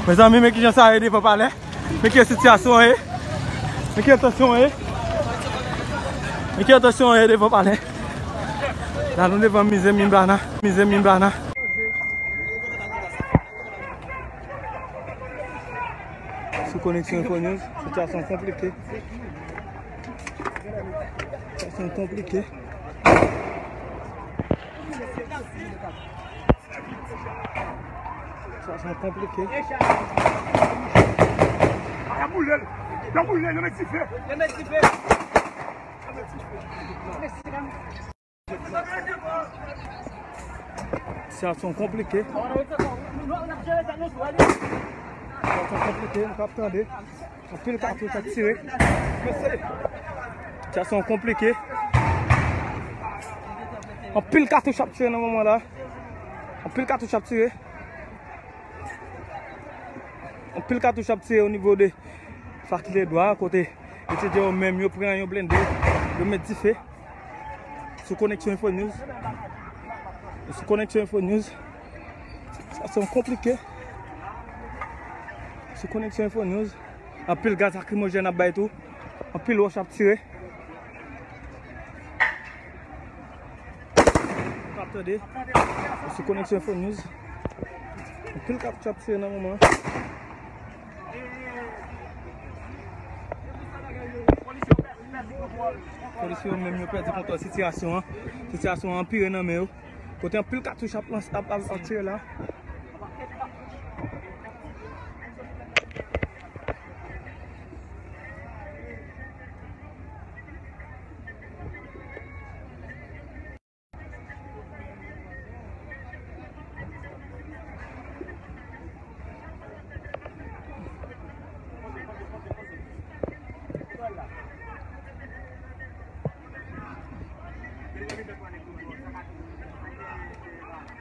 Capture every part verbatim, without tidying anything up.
Mezanmi, men kijan sa ye devan palè. Men ki sitiyasyon ye. Men ki tansyon ye. Men ki tansyon ye devan palè. La nou devan mize Mimbana. Mize Mimbana. Sou Koneksyon Info News, sitiyasyon konplike. Sitiyasyon konplike. Sitiyasyon konplike. Ay, ap boule l. Yo boule l, yo met dife. Yo met dife. Sitiyasyon konplike. Sitiyasyon konplike, nou p ap tande. Anpil katouch ap tire. Sitiyasyon konplike. Anpil katouch ap tire nan moman la. Anpil katouch ap tire. Anpil katouch ap tire o nivo de fakilte dwa, kote etidyan yo menm yo pran yon blende, yo met dife. Sou Koneksyon Info News. Sou Koneksyon Info News. Sitiyasyon konplike. Sou Koneksyon Info News. Anpil gaz lakrimojèn ap bay tou. Anpil wòch ap tire. Ou ap tande. Sou Koneksyon Info News. Anpil katouch ap tire nan moman. Polisye yo menm yo pèdi kontwòl sitiyasyon an. Sitiyasyon an anpire nan men yo. Kote anpil katouch ap lans-, ap, ap, ap tire la.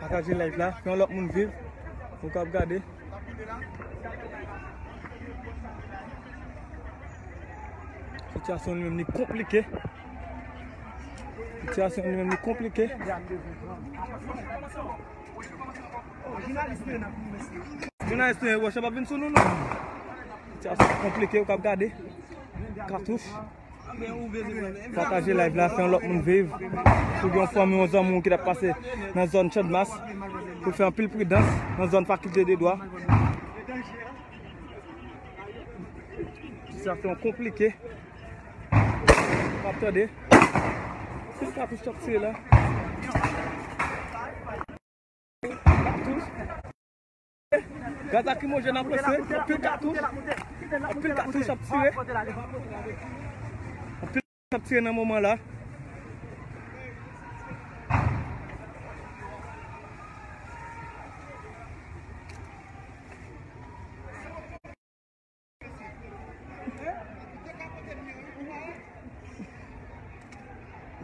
Pataje live la, fè yon lòt moun viv. Ou k ap gade. Sitiyasyon li menm li konplike. Sitiyasyon li menm li konplike. Jounalis nou ye, wòch ap vin sou nou, non. Sitiyasyon konplike, ou k ap gade. Katouch. Pataje live la, fè yon lòt moun viv. Pou gen yon fanmi, yon zanmi w ki t ap pase nan zòn Channmas, pou l fè anpil pridans nan zòn Fakilte de Dwa. Sitiyasyon konplike. W ap tande. Anpil katouch k ap tire la. Gaz lakrimojèn ap lanse, anpil katouch, anpil katouch ap tire. Anpil katouch ap tire nan moman la.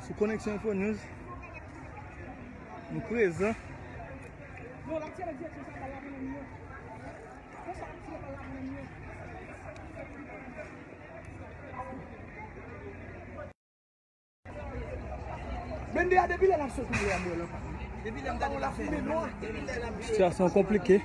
Sou Koneksyon Info News, nou prezan. Blende a depi lè l ap sot, m wè l anba. Depi lè m gade l ap fè. Sitiyasyon konplike.